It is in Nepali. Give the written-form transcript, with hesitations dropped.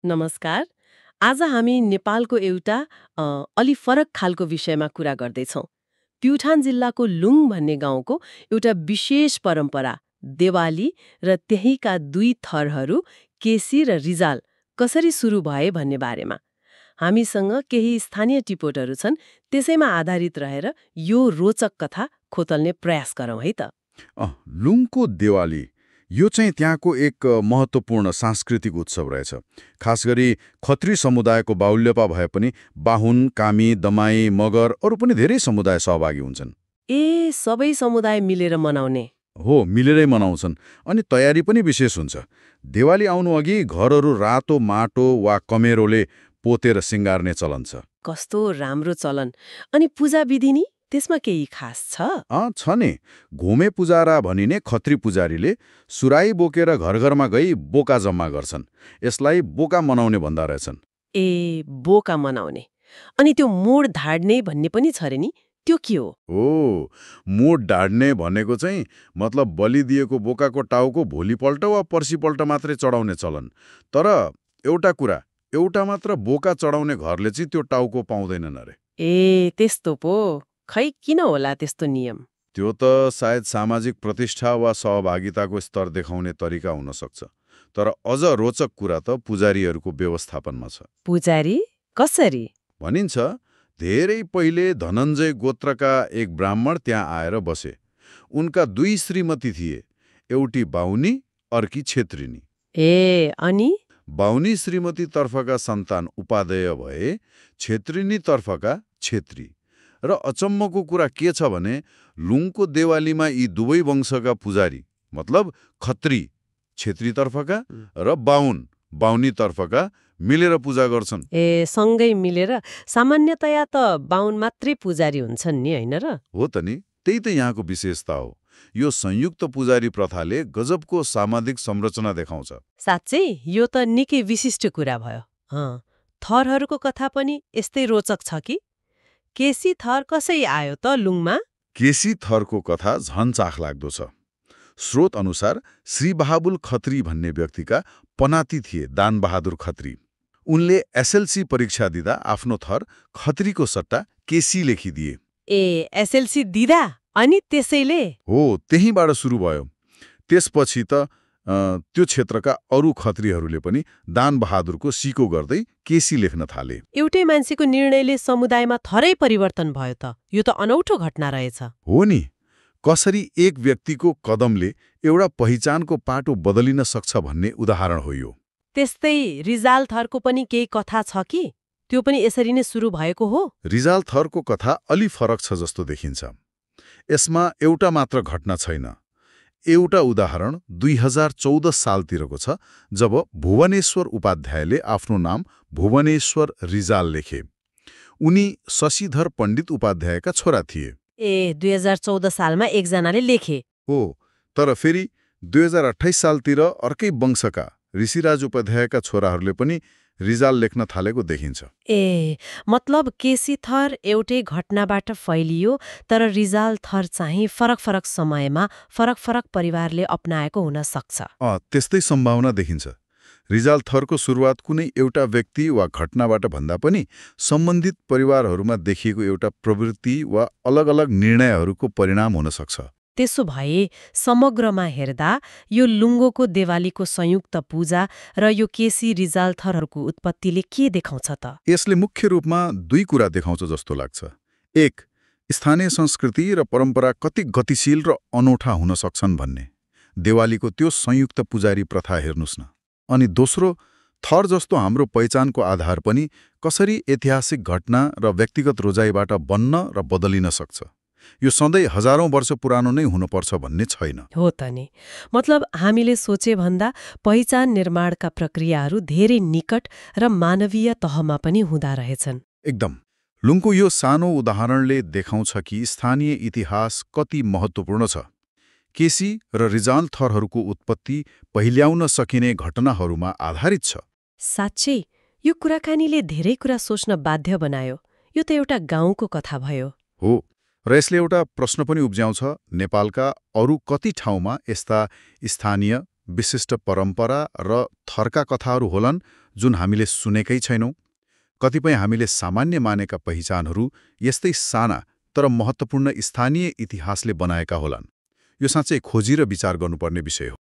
नमस्कार। आज हामी नेपालको एउटा अलि फरक खालको विषयमा कुरा गर्दैछौँ। प्युठान जिल्लाको लुङ भन्ने गाउँको एउटा विशेष परम्परा देवाली र त्यहीका दुई थरहरू केसी र रिजाल कसरी सुरु भए भन्ने बारेमा। हामीसँग केही स्थानीय टिपोटहरू छन्, त्यसैमा आधारित रहेर यो रोचक कथा खोतल्ने प्रयास गरौँ है त। लुङको देवाली यो चाहिँ त्यहाँको एक महत्त्वपूर्ण सांस्कृतिक उत्सव रहेछ। खास गरी खत्री समुदायको बाहुल्यता भए पनि बाहुन, कामी, दमाई, मगर अरू पनि धेरै समुदाय सहभागी हुन्छन्। सबै समुदाय मिलेर मनाउने। हो, मिलेरै मनाउँछन् अनि तयारी पनि विशेष हुन्छ। देवाली आउनु अघि घरहरू रातो माटो वा कमेरोले पोतेर सिँगार्ने चलन छ। कस्तो राम्रो चलन। अनि पूजा विधि नि त्यसमा केही खास छ? छ नि। घुमे पुजारा भनिने खत्री पुजारीले सुराई बोकेर घर घरमा गई बोका जम्मा गर्छन्। यसलाई बोका मनाउने भन्दा रहेछन्। बोका मनाउने। अनि त्यो मोड धाड्ने भन्ने पनि छ रे नि, त्यो के हो? मोड ढाड्ने भनेको चाहिँ मतलब बलि दिएको बोकाको टाउको भोलिपल्ट वा पर्सिपल्ट मात्रै चढाउने चलन। तर एउटा मात्र बोका चढाउने घरले चाहिँ त्यो टाउको पाउँदैनन् अरे। त्यस्तो पो। खै किन होला त्यस्तो नियम? त्यो त सायद सामाजिक प्रतिष्ठा वा सहभागिताको स्तर देखाउने तरिका हुन सक्छ। तर अझ रोचक कुरा त पुजारीहरूको व्यवस्थापनमा छ। पुजारी कसरी? भनिन्छ धेरै पहिले धनञ्जय गोत्रका एक ब्राह्मण त्यहाँ आएर बसे। उनका दुई श्रीमती थिए, एउटी बाहुनी अर्की छेत्रिनी। अनि बाहुनी श्रीमती तर्फका सन्तान उपादेय भए, छेत्रिनी तर्फका छेत्री। र अचम्मको कुरा के छ भने लुङको देवालीमा यी दुवै वंशका पुजारी मतलब खत्री छेत्री तर्फका र बाहुनी तर्फका मिलेर पूजा गर्छन्। सँगै मिलेर। सामान्यतया त बाहुन मात्रै पुजारी हुन्छन् नि, होइन र? हो त नि, त्यही त यहाँको विशेषता हो। यो संयुक्त पुजारी प्रथाले गजबको सामाजिक संरचना देखाउँछ। साँच्चै यो त निकै विशिष्ट कुरा भयो। थरहरूको कथा पनि यस्तै रोचक छ कि? केसी थर कसै आयो त लुङमा? केसी थरको कथा झन् चाखलाग्दो छ। स्रोत अनुसार श्री बहाबुल खत्री भन्ने व्यक्तिका पनाती थिए दानबहादुर खत्री। उनले एसएलसी परीक्षा दिँदा आफ्नो थर खत्रीको सट्टा केसी लेखिदिए। एसएलसी दिँदा? अनि त्यसैले? हो, त्यहीँबाट सुरु भयो। त्यसपछि त त्यो क्षेत्रका अरू खत्रीहरूले पनि दानबहादुरको सिको गर्दै केसी लेख्न थाले। एउटै मान्छेको निर्णयले समुदायमा थरै परिवर्तन भयो त? यो त अनौठो घटना रहेछ। हो नि, कसरी एक व्यक्तिको कदमले एउटा पहिचानको पाटो बदलिन सक्छ भन्ने उदाहरण हो यो। त्यस्तै रिजाल थरको पनि केही कथा छ कि? त्यो पनि यसरी नै सुरु भएको हो? रिजाल थरको कथा अलि फरक छ जस्तो देखिन्छ। यसमा एउटा मात्र घटना छैन। एउटा उदाहरण 2014 सालतिरको छ, जब भुवनेश्वर उपाध्यायले आफ्नो नाम भुवनेश्वर रिजाल लेखे। उनी शशिधर पण्डित उपाध्यायका छोरा थिए। 2014 सालमा एकजनाले लेखे? हो, तर फेरि 2028 सालतिर अर्कै वंशका ऋषिराज उपाध्यायका छोराहरूले पनि रिजाल लेख्न थालेको देखिन्छ। मतलब केसी थर एउटै घटनाबाट फैलियो, तर रिजाल थर चाहिँ फरक फरक समयमा फरक फरक परिवारले अपनाएको हुन सक्छ। त्यस्तै सम्भावना देखिन्छ। रिजाल थरको सुरुवात कुनै एउटा व्यक्ति वा घटनाबाट भन्दा पनि सम्बन्धित परिवारहरूमा देखिएको एउटा प्रवृत्ति वा अलग अलग निर्णयहरूको परिणाम हुन सक्छ। त्यसो भए समग्रमा हेर्दा यो लुङ्गोको देवालीको संयुक्त पूजा र यो केसी रिजाल थरहरूको उत्पत्तिले के देखाउँछ त? यसले मुख्य रूपमा दुई कुरा देखाउँछ जस्तो लाग्छ। एक, स्थानीय संस्कृति र परम्परा कति गतिशील र अनौठा हुन सक्छन् भन्ने। देवालीको त्यो संयुक्त पुजारी प्रथा हेर्नुस् न। अनि दोस्रो, थर जस्तो हाम्रो पहिचानको आधार पनि कसरी ऐतिहासिक घटना र व्यक्तिगत रोजाइबाट बन्न र बदलिन सक्छ। यो सधैँ हजारौं वर्ष पुरानो नै हुनुपर्छ भन्ने छैन। हो त नि। मतलब हामीले सोचे भन्दा पहिचान निर्माणका प्रक्रियाहरू धेरै निकट र मानवीय तहमा पनि हुँदा रहेछन्। एकदम। लुङको यो सानो उदाहरणले देखाउँछ कि स्थानीय इतिहास कति महत्त्वपूर्ण छ। केसी र रिजाल थरहरूको उत्पत्ति पहिल्याउन सकिने घटनाहरूमा आधारित छ। साँच्चै यो कुराकानीले धेरै कुरा सोच्न बाध्य बनायो। यो त एउटा गाउँको कथा भयो। हो, र यसले एउटा प्रश्न पनि उब्जाउँछ, नेपालका अरू कति ठाउँमा यस्ता स्थानीय विशिष्ट परम्परा र थरका कथाहरू होलान् जुन हामीले सुनेकै छैनौँ। कतिपय हामीले सामान्य मानेका पहिचानहरू यस्तै साना तर महत्त्वपूर्ण स्थानीय इतिहासले बनाएका होलान्। यो साँच्चै खोजी र विचार गर्नुपर्ने विषय हो।